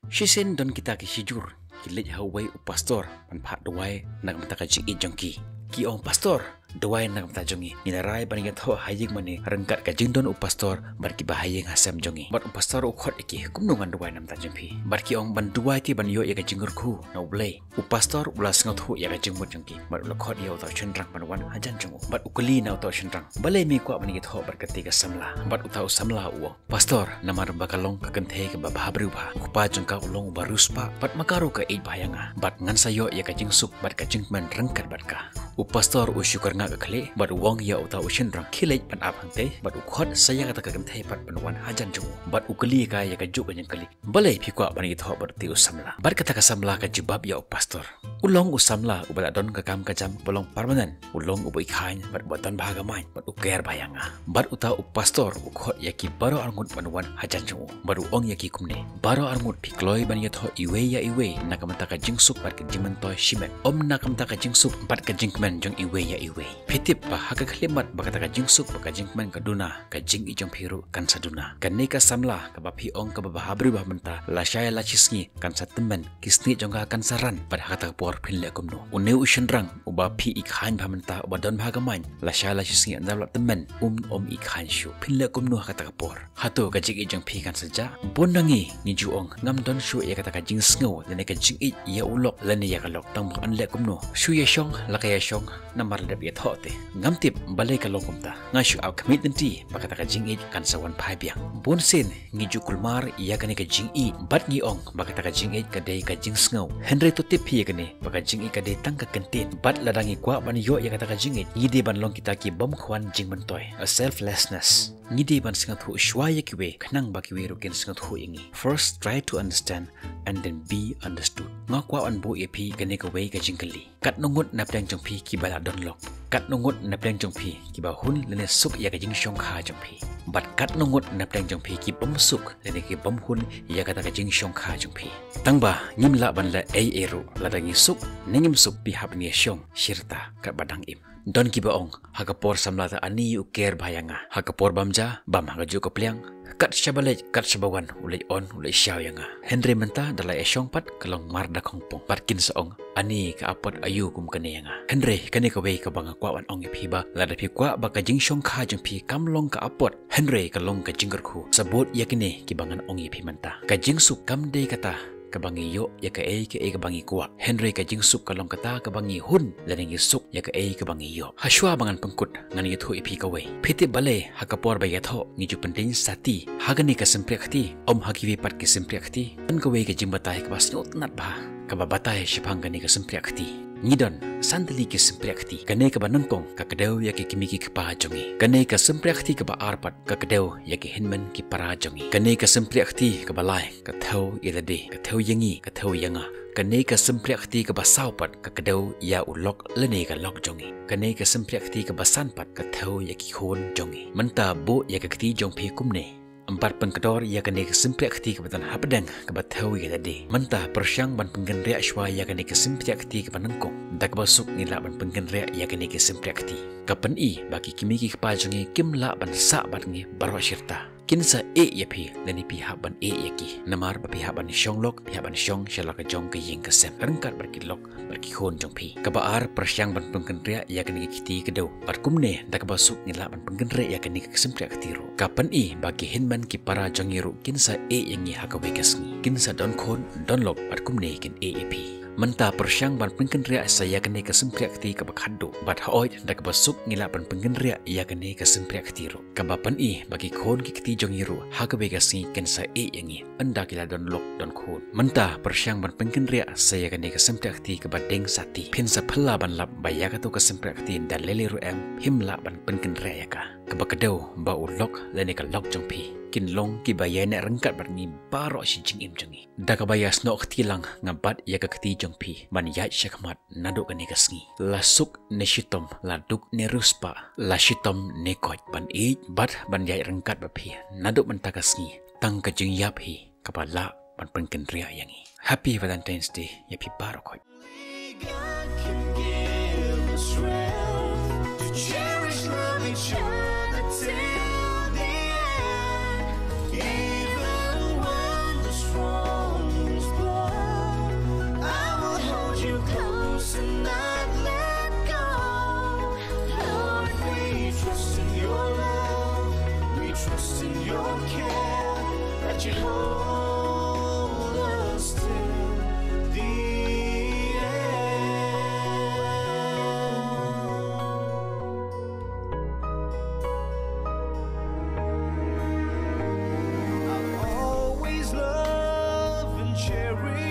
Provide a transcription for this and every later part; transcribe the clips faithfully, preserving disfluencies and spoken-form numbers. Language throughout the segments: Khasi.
Shisien don kita ki shijur ki leit ha uwei u pastor ban phah duwai na ka bynta ka jingïeit jong ki. Ki ong, "Pastor, duwai na ka bynta jong ngi. Ngi la rai ban ïathoh ha ïing mane ryngkat ka jingdon u pastor bad kiba ha ïing ha sem jong ngi." Bad u pastor u khot ïa ki, "Kumno ngan duwai na ka bynta jong phi?" Bad ki ong, "Ban duwai te ban ïoh ïa ka jingkyrkhu na U Blei." U pastor u la sngewthuh ïa ka jingmut jong ki bad u la khot ïa uta u shynrang ban wan hajan jong u. Bad u kylli na uta u shynrang, "Balei me kwah ban ïathoh bad kata ka samla?" Bad uta u samla u ong, "Pastor, namar ba ka long ka kynthei kaba bhabriew bha. U kpa jong ka u long uba riewspah bad ma ka ruh ka ïeit bha ïa nga. Bad ngan sa ïoh ïa ka jingsuk bad ka jingkmen ryngkat bad ka." U pastor u shu kyrngah ka khlieh bad u ong ïa uta u shynrang, "Khie leit ban ap hangtei," bad u khot sa ïa kata ka kynthei pat ban wan hajan jong u. Bad u kylli ka ïa kajuh ka jingkylli, "Balei phi kwah ban ïathoh bad uta u samla?" Bad kata ka samla ka jubab ïa u pastor, "U long u samla uba la don ka kam ka jam ba long permanent. U long uba i khaiñ bad uba don bha ka mind bad u care bha ïa nga." Bad uta u pastor u khot ïa ki baroh arngut ban wan hajan jong u bad u ong ïa ki kumne, "Baroh arngut phi kloi ban ïathoh iwei ïa iwei na ka bynta ka jingsuk bad ka jingmyntoi shimet, ym na ka bynta ka jingsuk bad ka jingkmen jong iwei ïa iwei. Phi tip ba ha ka khyllipmat ba kata ka jingsuk bad ka jingkmen ka duna, ka jingïeit jong phi ruh kan sa duna. Kane ka samla kaba phi ong kaba bhabriew bha mynta, lashai lashisngi kan sa tymmen, ki snieh jong ka kan sa ran, bad ha kata ka por phin leh kumno?" Une u shynrang uba phi i khaiñ bha mynta, uba don bha ka mind, lashai lashisngi ynda u la tymmen, um ym i khaiñ shuh. Phin leh kumno ha kata ka por? Hato ka jingïeit jong phi kan sa jah? Bun na ngi ngi ju ong, "Ngam don shuh ïa kata ka jingsngew lane ka jingïeit ïa u lok lane ïa ka lok, tang ba yn leh kumno? Shu ïashong la ka ïashong, namar la dep ïathoh te." Ngam tip balei ka long kumta. Nga shu ap khmih lynti ba kata ka jingïeit kan sa wan phai biang. Bun sien ngi ju kulmar ïa kane ka jingïeit bad ngi ong ba kata ka jingïeit ka dei ka jingsngew. Hynrei to tip phi ïa kane ba ka jingïeit ka dei tang ka kyntien. Bad lada ngi kwah ban ïoh ïa kata ka jingïeit, ngi dei ban long kita ki bym khwan jingmyntoi, a selflessness. Ngi dei ban sngewthuh shuwa ïa kiwei khnang ba kiwei ruh kin sngewthuh ïa ngi. First, try to understand and then be understood. Nga kwah ban buh ïa phi kane kawei ka jingkylli. Katno ngut na pdeng jong phi kiba la don lok? Katno ngut na pdeng jong phi kiba hun lane suk ïa ka jingshongkha jong phi? Bad katno ngut na pdeng jong phi ki bym suk lane ki bym hun ïa kata ka jingshongkha jong phi? Tang ba ngim lah ban leh ei ei ruh, lada ngi suk ne ngim suk, phi hap ban ïashong shirta katba dang im. Don kiba ong, "Ha ka por samla ta ani u care bha ïa nga. Ha ka por bam ja, bam ha kajuh ka pliang. Kat shaba leit, kat shaba wan, u leit on, u leit shaw ïa nga. Hynrei mynta da la ïashong pat, ka long mar da khongpong." Bad kin sa ong, "Ani ka apot aïu kum kane ïa nga?" Hynrei kane kawei kaba nga kwah ban ong ïa phi ba lada phi kwah ba ka jingshongkha jong phi kam long ka apot, hynrei ka long ka jingkyrkhu, sa bud ïa kine kiba ngan ong ïa phi mynta. Ka jingsuk kam dei kata kaba ngi ïoh ïa kaei kaei kaba ngi kwah, hynrei ka jingsuk ka long kata kaba ngi hun lane ngi suk ïa kaei kaba ngi ïoh. Hashwa ba ngan pynkut, ngan ïathuh ïa phi kawei. Phi tip balei ha ka por ba ïathoh ngi ju pyndeng sati ha kane ka sympriahkti, ym ha kiwei pat ki sympriahkti? Don kawei ka jingbatai kaba sngewtynnat bha kaba batai shaphang kane ka sympriahkti. Ngi don san tylli ki sympriahkti. Kane kaba nyngkong ka kdew ïa ki kmie ki kpa jong ngi. Kane ka sympriahkti kaba ar pat ka kdew ïa ki hynmen ki para jong ngi. Kane ka sympriahkti kaba lai ka thew ïa lade, ka thew ïa ngi, ka thew ïa nga. Kane ka sympriahkti kaba saw pat ka kdew ïa u lok lane ka lok jong ngi. Kane ka sympriahkti kaba san pat ka thew ïa ki khun jong ngi. Mynta buh ïa ka kti jong phi kumne, bad pynkdor ïa kane ka sympriahkti kaba don hapdeng kaba thew ïa lade. Mynta pyrshang ban pynkynriah shuwa ïa kane ka sympriahkti kaba nyngkong. Da kaba suk ngi lah ban pynkynriah ïa kane ka sympriahkti. Ka pyni ba ki kmie ki kpa jong ngi kim lah ban sah bad ngi baroh shirta. Kin sa ïeh ïa phi lane phi hap ban ïeh ïa ki. Namar ba phi hap ban shong lok, phi hap ban shong sha la ka jong ka ïing ka sem ryngkat bad ki lok bad ki khun jong phi. Kaba ar, pyrshang ban pynkynriah ïa kane ka kti kdew. Bad kumne da kaba suk ngi lah ban pynkynriah ïa kane ka sympriahkti ruh. Ka pyni ba ki hynmen ki para jong ngi ruh kin sa ïeh ïa ngi ha kawei ka sngi. Kin sa don khun, don lok bad kumne kin ïeh ïa phi. Mynta pyrshang ban pynkynriah sa ïa kane ka sympriahkti kaba khatduh. Bad hooid da kaba suk ngi lah ban pynkynriah ïa kane ka sympriahkti ruh. Kaba pyni ba ki khun ki kti jong ngi ruh ha kawei ka sngi kin sa ïeh ïa ngi ynda ki la don lok don khun. Mynta pyrshang ban pynkynriah sa ïa kane ka sympriahkti kaba deng sati. Phin sa phylla ban lap ba ïa kato ka sympriahkti da lei lei ruh em phim lah ban pynkynriah ïa ka. Kaba kdew ba u lok lane ka lok jong phi kin long kiba ïaineh ryngkat bad ngi baroh shi jingim jong ngi. Da kaba ïasnoh kti lang nga bat ïa ka kti jong phi ban ïaid shakhmat naduh kane ka sngi. La suk ne shitom, la duk ne riewspah, la shitom ne koit, ban ïeit bad ban ïaid ryngkat bad phi naduh mynta ka sngi. Tang ka jingïap hi kaba lah ban pynkynriah ïa ngi. Happy Valentine's Day ïa phi baroh koit. Only God can give us strength to cherish love each other till the end. Even when the storms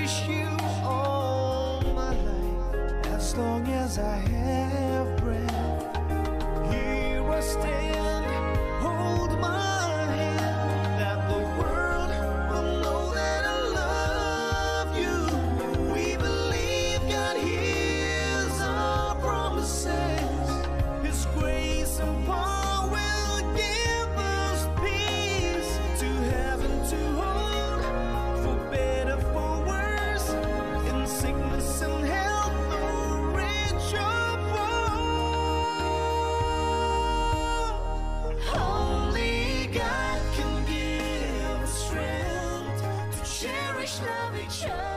Wish you all my life, as long as I have breath. Here I stand, hold my hand, that the world will know that I love you. We believe God hears our promises. His grace and power will give us peace to heaven to hold, for better, for worse, in sickness and health, or rich or poor. Only God can give us strength to cherish love each other.